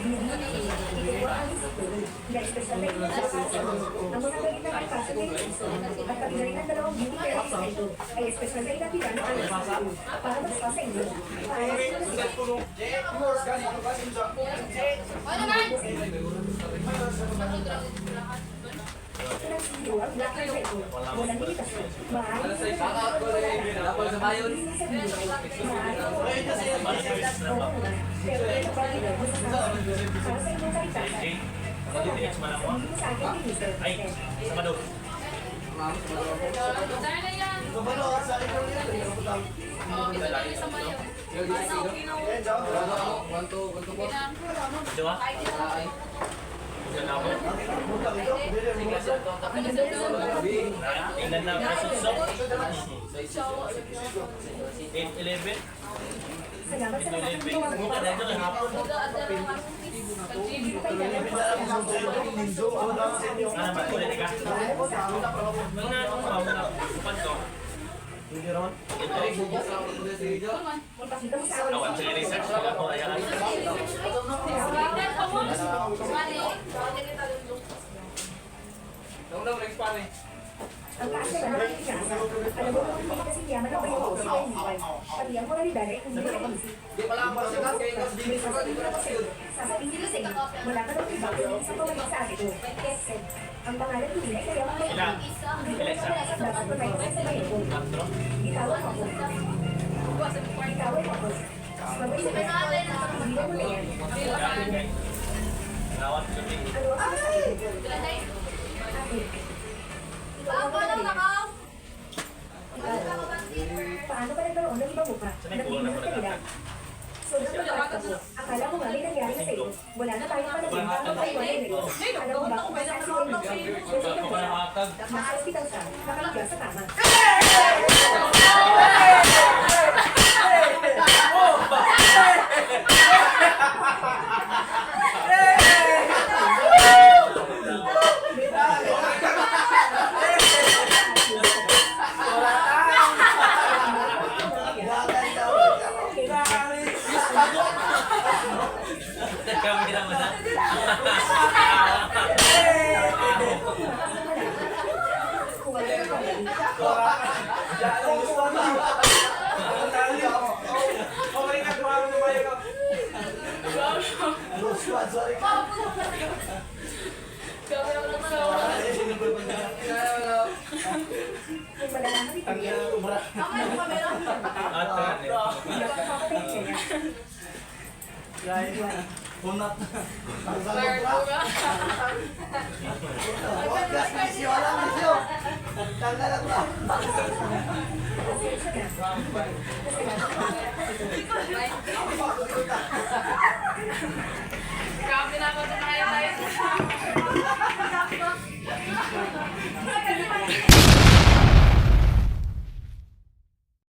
Ikuha ang isip na espesyal na ito sa ang mga galit na pagpasok ng piso at pati na rin ang dalawang beauty therapist na ito ay espesyal na inapiran ng alas para magpa sa inyo. Para Ano man? ng CEO ang Black na ito. Walang limitasyon. Maaaring Tapos sa bayon. Pero ito pa rin ang masasabi para sa inyong kaligtasan. Jay, DTH man ako. Sabihin mo sa akin ni Mr. Ay, sa Madol. Tayo na yan. Oh, isa lang isa mayo. Ano, okay na. Di ba? Ay. Diyan ako. Tingnan na ang suksok. 8-11. Salamat sa lahat ng 11. ginawa mo para Ito hapon. Hindi ko kailangan Ano ba? Ulit ka? Mga mga upan ko. Ipakita mo sa akin. Awan sa research nila ko ayan. Ang taas na lang ang kinasa. Alam mo kung hindi kasi yaman ang bayo ko sa kaibigan. Pati ang moralidad ay hindi na naisip. Di pala ang pasikat kay Kas Jimmy sa di pala pasil. Sasabihin ko sa iyo, wala ka daw iba kundi isang pamalit sa akin. Yes, ang pangalan ko rin ay kaya ang Ilan? Hindi Ilan isa? dapat ko tayo sa bayo ko. Patro? Bitawan mo ako. Bitawan mo ako. Mabait ka. Hindi mo na yan. Nawat gabi. Ano ang sinasabi? Ate, ikaw ang moralidad. Ikaw. Paano ka nagkaroon ng ibang mukha? Sa may kulang na Naging kanila. nagtatag. Sobrang mabait ako. Akala ko nga may nangyari na sa'yo. Wala na tayong panahon para magpaliwanag ngayon. Alam mo ba kung saan si Emily? Sa ko pa nakatag. Nasa ospital siya, nakahiga sa kama. Kami naman na. Kuha ka ng pamilya. Kung malalaman ito niya, At hindi ako papatayin siya niya. Kunat. Pasensya na. Kasalanan ko ang ito. Grabe na ako sa